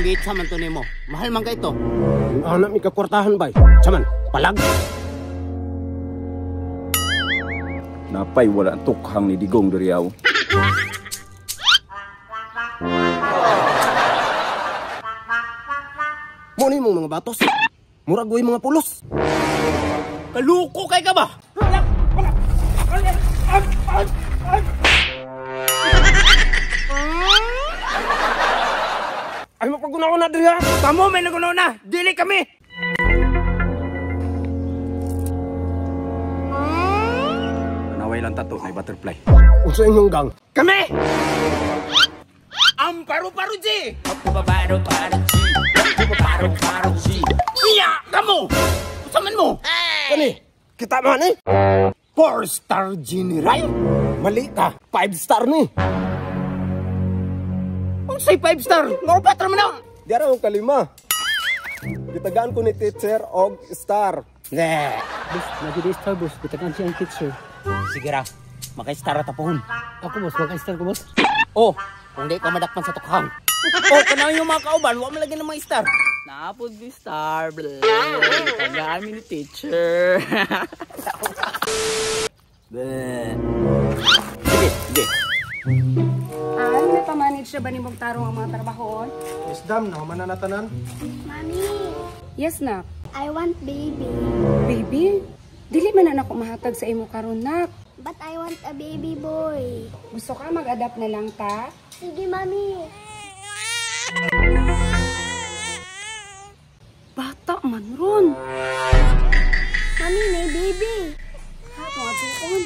Giitsa man to nimo. Mahal man kay to. Anak mi kakwartahan bay. Saman, palag. Napay wala ang tukhang ni Digong diriyaw. Mo ni mong mga batos. Murag way mga pulos. Kaluko kay ka ba? Ay mapaguna na diri ha. Kamo may nagunaw na. Dili kami. Naway lang tato na butterfly. Unsa inyong gang? Kami. Ang paru-paru G. Paru-paru G. Paru-paru G. Iya, kamo. Unsa man mo? Kani, kita man ni. 4-star general? Mali ka, 5 star ni. Unsay 5 star? Nga upat ra man na. Diara ang kalima. Gitagaan ko ni teacher og star. Ne. Boss, lagi di star boss. Gitagaan siya ang teacher. Sige ra, maka-star ta pohon. Ako boss, maka-star ko boss. Oh, kung di ka madakpan sa tukhang. Oh, kanang yung mga kauban, wa man lagi ng mga star. Napod ni star, blah. Gitagaan mi ni teacher. Bleh. Sige, sige. Al, napamanage na ba ni mong tarong ang mga trabahoon? Yes, dam. Nahuman na natanan. Mami! Yes, nak. I want baby. Baby? Dili man na ako mahatag sa imo karon, nak. But I want a baby boy. Gusto ka mag-adapt na lang ta? Sige, Mami. Bata man ron. Mami, may baby. Ha, tunga doon.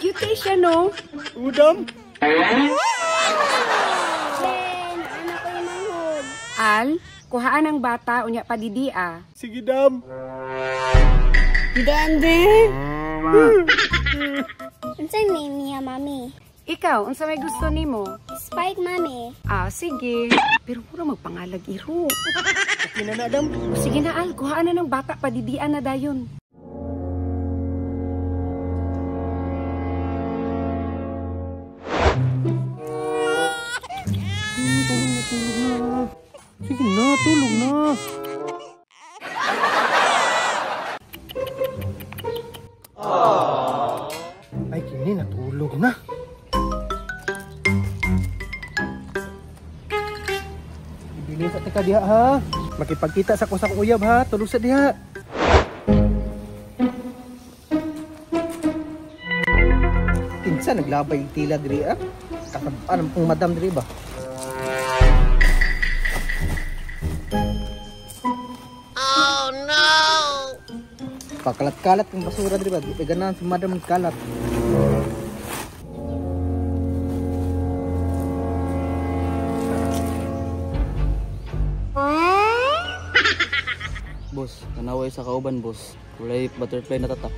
Cute siya, no? Udam! Jen, anak ko yung manghod. Al, kuhaan ang bata, unya padidia. Sige, dam. Dande! Unsa name niya, Mami? Ikaw, unsa may gusto nimo? Spike, Mami. Ah, sige. Pero mura magpangalag iro. Okay na na, dam. O, sige na, Al. Kuhaan na ng bata, padidian na dayon. Sige na, tulog na. Ay, kini, natulog na. Ibili sa tika diha, ha? Makipagkita sa kusang uyab, ha? Tulog sa diha. Kinsa naglabay tila diri, ha? Kasabaan ang madam diri ba? Oh no! Pakalat-kalat ang basura diri ba? Di pa ganahan si madam kalat. Boss, tanaway sa kauban, boss. Walay butterfly na tatak.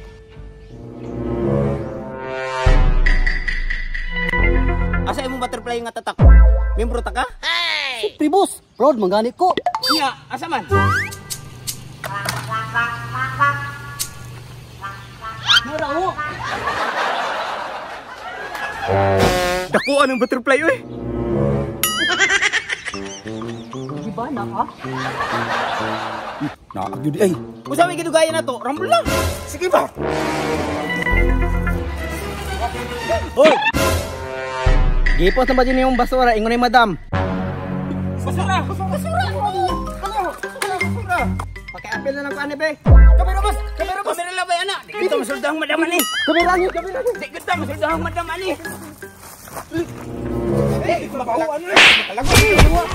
Asa imong butterfly nga tatak? Membro ta ka? Hey! Siyempre, boss. Proud man gani ko. Nya, asa man? Mura o. Dakuan ang butterfly oy. Di ba na ka? Naak gyud ay. Usa may gidugayan na to, rambol lang. Sige ba? Hoy! Gipos na ba din yung basura? Ingon ni madam. Basura! Basura! Basura! Basura! Paki-apil na lang ko ani be. Kamera boss! Kamera boss! Kamera labay ana. Di kita masuldahang madam ani. Kamera niyo! Kamera niyo! Di kita masuldahang madam ani. Eh, mabaho ano eh! Makalagot!